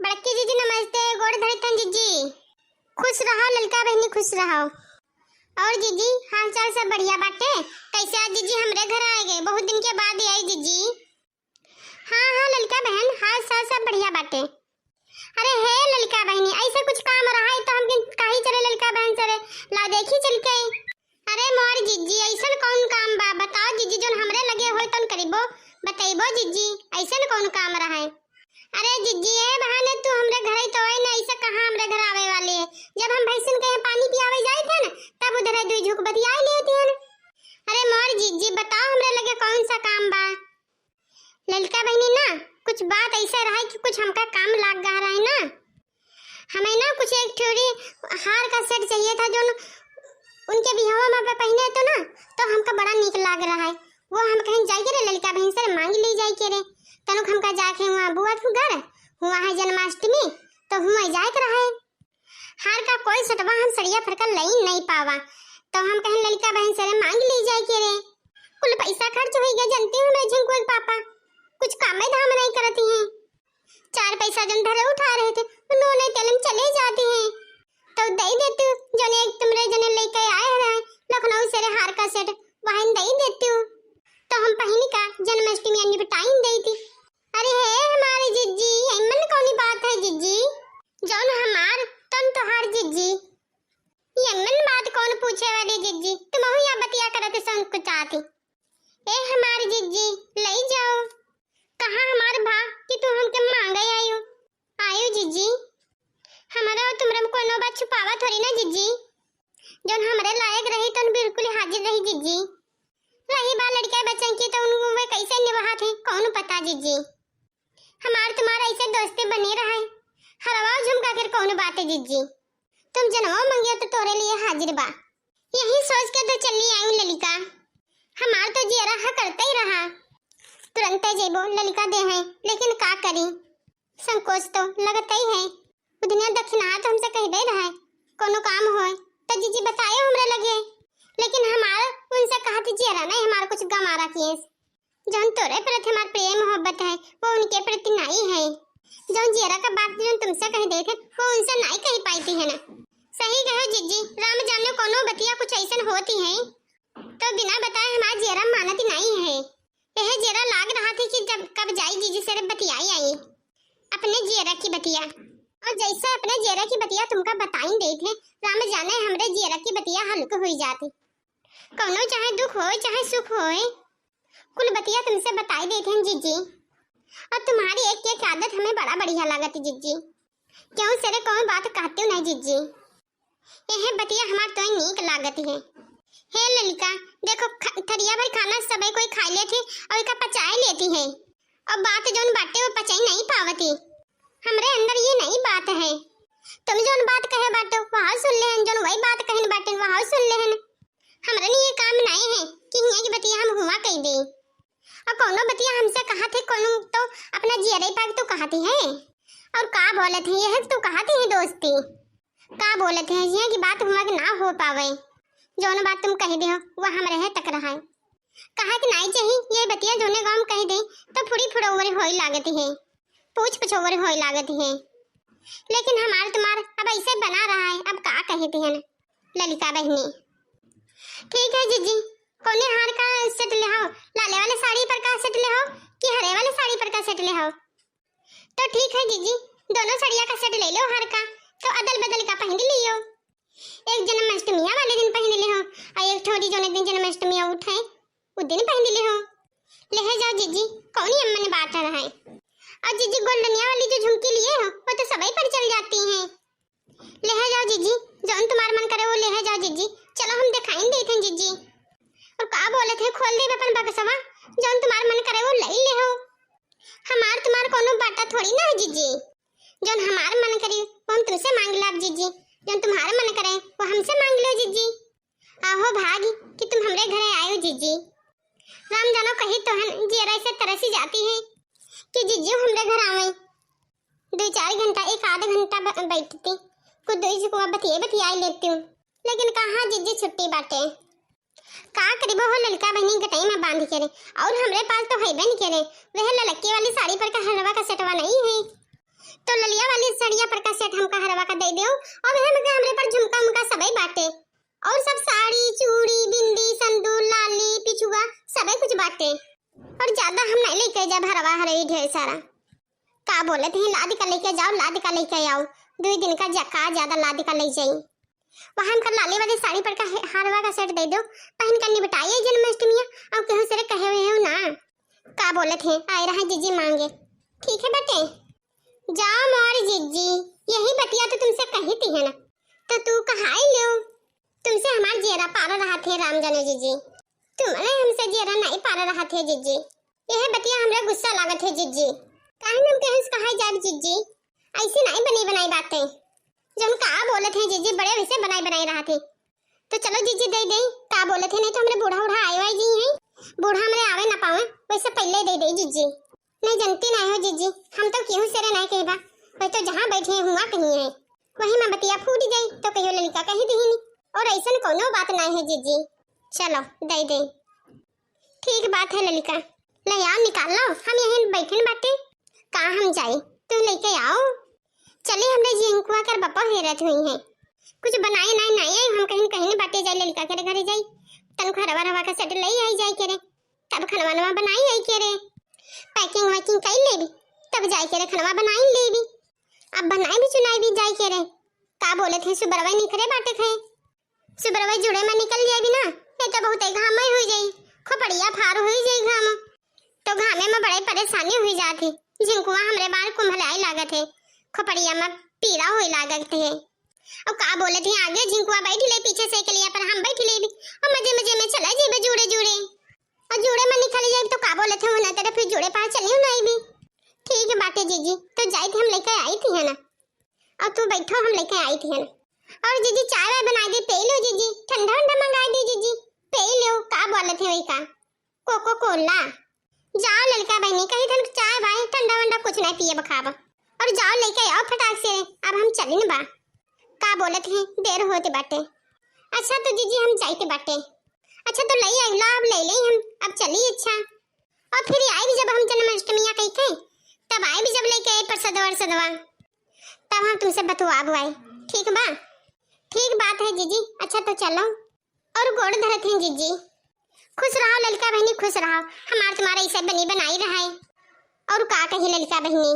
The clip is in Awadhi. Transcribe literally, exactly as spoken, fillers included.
बड़की जीजी नमस्ते, गोड़ धरी तन जीजी। खुश रहो ललका बहिनी, खुश रहो। और जीजी, हाल चाल सब बढ़िया बाटे? कैसे आज जीजी हमरे घर आए गए? बहुत दिन के बाद आई जीजी। हाँ, हाँ ललका बहन, हाल चाल सब बढ़िया बाटे। अरे हे ललका बहिनी, ऐसे कुछ काम रहा है तो हम कहीं चले ललका बहन सरे, ला देखी चल के। अरे मोर जिज्जी, ऐसन कौन काम बा? बताओ जिज्जी, जोन हमरे लगे होय तौन करिबो, बतइबो जिज्जी, ऐसन कौन काम रहै? अरे जिज्जी, ए बहाने तू हमरे घरे तो आए ना, ऐसे कहाँ हमरे घर आवे वाले है? जब हम भैंसन के यहाँ पानी पियावे जाए थे ना, तब उधरे दुई झुक बतियाए लेते हैं। अरे मोर जिज्जी, बताओ हमरे लगे कौन सा काम बा? ललका बहिनी ना, कुछ बात ऐसा रहा कि कुछ हमका काम लाग गा रहा है ना। हमें ना कुछ एक ठोरी हार का सेट चाहिए था, जो उनके बिहावा में पे पहने तो ना, तो हमका बड़ा नीक लाग रहा है। वो हम कहीं जाए के रे ललका बहन से मांग ली जाए के रे। तनुक हमका जाके वहाँ बुआ तू घर, वहाँ है जन्माष्टमी, तो वहाँ जाए के रहा है। हार का कोई सटवा हम सड़िया फरका लई नहीं पावा, तो हम कहें ललका बहन से रे मांग ली जाए के रे। कुल पैसा खर्च होई गया, जानती हूँ मैं झिंकू के पापा कुछ काम धाम नहीं करती हैं। चार पैसा जन धरे उठा रहे थे, उन्होंने तेल में चले जाती हैं, तो दे देती हूँ। जने एक तुमरे जने लेके आए रहे लखनऊ से रे हार का सेट, वहीं दे देती हूँ, तो हम पहनी का जन्माष्टमी निपटाइन देती। अरे हे हमारी जिज्जी, एमन कौनी बात है जिज्जी? जौन हमार, तौन तोहार जिज्जी। एमन बात कौन पूछे वाली जिज्जी? तुमहू या बतिया करत संकुचाती। ए हमार जिज्जी, लई जाओ। कहाँ हमार भा कि तू हमके मांगे आयो? आयो जिज्जी, हमारा और तुमरे में कोनो बात छुपावा थोड़ी ना जिज्जी। जौन हमरे लायक रही तौन बिल्कुल हाजिर रही जिज्जी। रही बात लड़का बच्चन की तो उन वे कैसे निभात है कौन पता जिज्जी। हमार तुम्हार ऐसे दोस्ती बनी रहा है। हरवा झुमका कर कौन बात है जिज्जी। तुम जनवा मंगियो तो तोरे लिए हाजिर बा। यही सोच के तो चली आई ललिका। हमार तो जियरा हा करते ही रहा। तुरंते जेबो ललिका दे है, लेकिन का करी, संकोच तो लगते ही है। उधनिया दक्षिणा तो हमसे कह दे रहा है, कोनो काम होए तो जिज्जी बतायो हमरे लगे, लेकिन हमार उनसे कहत जियरा नहीं हमार कुछ गमारा किए। जौन तोरे प्रति हमार प्रेम मोहब्बत है, वो उनके प्रति नहीं है। जौन जियरा का बात जौन तुमसे कह देत है, वो उनसे नहीं कह पाती है ना। सही कहो जिज्जी, राम जाने कोनो बतिया कुछ ऐसन होती है, तो बिना बताए हमार जियरा मानत नहीं है। यह जियरा लाग रहा थी कि जब कब जाई जिज्जी से बतियाई आई अपने जियरा की बतिया। और जैसे अपने जियरा की बतिया तुमका बताइन देत है, राम जाने हमरे जियरा की बतिया हल्क हुई जाती। कौनो चाहे दुख होए, चाहे सुख होए, कुल बतिया तुमसे बताई देत हैं जिज्जी। और तुम्हारी एक एक आदत हमें बड़ा बढ़िया लागत है जिज्जी। क्यों सरे कौन बात कहते हो नहीं जिज्जी? यह बतिया हमार तो नीक लागत है। हे ललिका, देखो ख-, थरिया भर खाना सबे कोई खा लेती और एका पचाए लेती है, और बात जौन बाटे वो पचाई नहीं पावती। हमरे अंदर ये नहीं बात है। तुम जौन बात कहे बाटो वहाँ सुन लेहन, जौन वही बात कहन बाटे वहाँ सुन लेहन। हमरे लिए काम नहीं है कि हियाँ की बतिया हम हुआ कह दे। और कौनो बतिया हमसे कहा थे, कौनो तो अपना जियरे पाक तो कहा थे है। और का बोलत है, यह तो कहा थे है दोस्ती। का बोलत है, हियाँ की बात हुआ कि ना हो पावे। जौन बात तुम कह दे हो, वह हमरे है तक रहा है। कहा कि नाई चाही, ये बतिया जौने गाँव में कह दे, तो फुड़ी फुड़ौवर होई लागत है, पूछ पछौवर होई लागत है। लेकिन हमार तुम्हार अब ऐसे बना रहा है, अब का कहती है ना ललिका बहनी। ठीक है जिज्जी, कौने हार का सेट ले हो, लाले वाले साड़ी पर का सेट ले हो कि हरे वाले साड़ी पर का सेट ले हो? तो ठीक है जिज्जी, दोनों सड़िया का सेट ले लो हार का, तो अदल बदल का पहन लियो। एक जन्माष्टमिया वाले दिन पहन ले हो, और एक ठोरी जौने दिन जन्माष्टमिया उठे, उ दिन पहन ले हो। ले है जाओ जिज्जी, कौनी अम्मन बात है रहा है। और जिज्जी गोल्डनिया वाली जो झुमकी लिए हो, वो तो सबाई पर चल जाती हैं। ले है जाओ जिज्जी, जौन तुम्हार मन करे वो ले है जाओ जिज्जी, चलो हम दिखाई देते हैं जिज्जी। और का बोलत है, खोल दे अपन बक्सवा, जौन तुम्हार मन करे वो ले ले हो। हमार तुम्हार कोनो बाटा थोड़ी ना है जिज्जी। जौन हमार मन करी वो हम तुमसे मांग लाब जिज्जी, जौन तुम्हार मन करे वो हमसे मांग लो जिज्जी। आहो भाग कि तुम हमरे घरे आयो जिज्जी। राम जानो कही तो हन जियरा से तरसी जाती है कि जिज्जी हमरे घर आवे। दो चार घंटा, एक आध घंटा ब-, बैठती, कुछ दो झुकवा बतिये बतियाई लेती हूँ, लेकिन कहाँ जिज्जी छुट्टी बाटे। का करिबो हो ललका बहनी गटई में बांध के रे, और हमरे पास तो हैबे नहीं करे। वह ललकी वाली साड़ी पर का हरवा का सेटवा नहीं है, तो ललिया वाली सड़िया पर का सेट हमका हरवा का दे देउ, और वह हमका, हमरे पर झुमका उमका सबई बाटे, और सब साड़ी, चूड़ी, बिंदी, संदूर, लाली, पिछुआ, सबई कुछ बाटे। और ज्यादा हम नहीं लेके जाब हरवा हरई ढेर सारा। का बोलत ही, लाद का लेके जाओ, लाद का लेके आओ, दुई दिन का जा-, का ज्यादा लाद का ले जाई। वहाँ हमका लाली वाली साड़ी पर का हे-, हरवा का सेट दे देउ, पहन कर निपटाइए जन्माष्टमिया, और केहू से रे कहे हुए हो ना। का बोलत है, आए रहा जिज्जी मांगे। ठीक है बेटे, जाओ मोर जिज्जी, यही बतिया तो तुमसे कही थी है ना, तो तू कहाई लियो। तुमसे हमार जियरा पार रहा थे राम जाने जिज्जी, तुमने हमसे जियरा नहीं पार रहा थे जिज्जी। यह बतिया हमरा गुस्सा लागत है जिज्जी, काहे हम केहू से कहाई जाब जिज्जी, ऐसे नहीं बनी बनाई बातें। जौन का बोलत है जिज्जी, बड़े वैसे बनाई बनाई रहा थे। तो चलो जिज्जी दे दे, का बोलत है, नहीं तो हमरे बूढ़ा उढ़ा आए वाई जी हैं, बूढ़ा हमरे आवे ना पावे, वैसे पहले दे दे जिज्जी। नहीं जनती नहीं हो जिज्जी, हम तो केहू से रे नहीं कहबा, वही तो जहाँ बैठे हैं हुआ कहीं है, वही में बतिया फूट जाई तो कहियो ललिका कही दीनी, और ऐसन कोनो बात नहीं है जिज्जी। चलो दे दे। ठीक बात है ललिका, ले आओ निकाल लो, हम यहीं बैठन बाटे, का हम जाई, तू लेके आओ। चली हमरे झिंकुआ कर बपा हेरत हुई हैं। कुछ बनाए नाई नाई आई, हम कहीं कहीं बाटे जाए ललिका के घरे जाई। तन को हरवा रवा का सेट लई आई जाए के रे। तब खनवा नवा बनाई आई के रे। पैकिंग वैकिंग कई लेबी। तब जाए के रे खनवा बनाई लेबी। अब बनाई भी चुनाई भी जाए के रे। का बोले थे सुबरवा निकरे बाटे खे। सुबरवा जुड़े में निकल जाए भी ना। ये तो बहुत घाम हुई जाई। खोपड़िया फार हुई जाई घाम। तो घामे में बड़े परेशानी हुई जात है। झिंकुआ हमरे बार कुंभलाई लागत है, खोपड़िया में पीड़ा हुई लागत है। और का बोले थे आगे झिंकुआ बैठ ले पीछे से के लिए पर हम बैठ ले भी। और मजे मजे में चला जेबे जुड़े जुड़े। और जुड़े में निकल जाए तो का बोले थे ना तेरे फिर जुड़े पार चलियो ना भी। ठीक है बाटे जीजी, तो जाए थे हम लेके आई थी है ना। और तू बैठो हम लेके आई थी है ना। और जीजी चाय वाय बना दे पी लो जीजी, ठंडा वंडा मंगा दे जीजी, पी लो। का बोले थे वही का? Coca Cola. जाओ ललका बहनी, कही थन चाय भाई ठंडा वंडा कुछ नहीं पिए बखाब। और जाओ लेके आओ फटाक से, अब हम चलिन बा। का बोलत है देर होते बाटे। अच्छा तो जीजी हम जाइते बाटे। अच्छा तो ले आई ला, अब ले ले हम, अब चली। अच्छा और फिर आई भी जब हम जन्माष्टमिया कही थे, तब आई भी जब लेके आए प्रसादवा वरसादवा, तब हम तुमसे बतुआब आई। ठीक बा? ठीक बात है जीजी। अच्छा तो चलो। और गोड़ धरत हैं जीजी। खुश रहो ललका बहनी, खुश रहो, हमार तुम्हारा इसे बनी बनाई रहा है। और का कही ललका बहनी,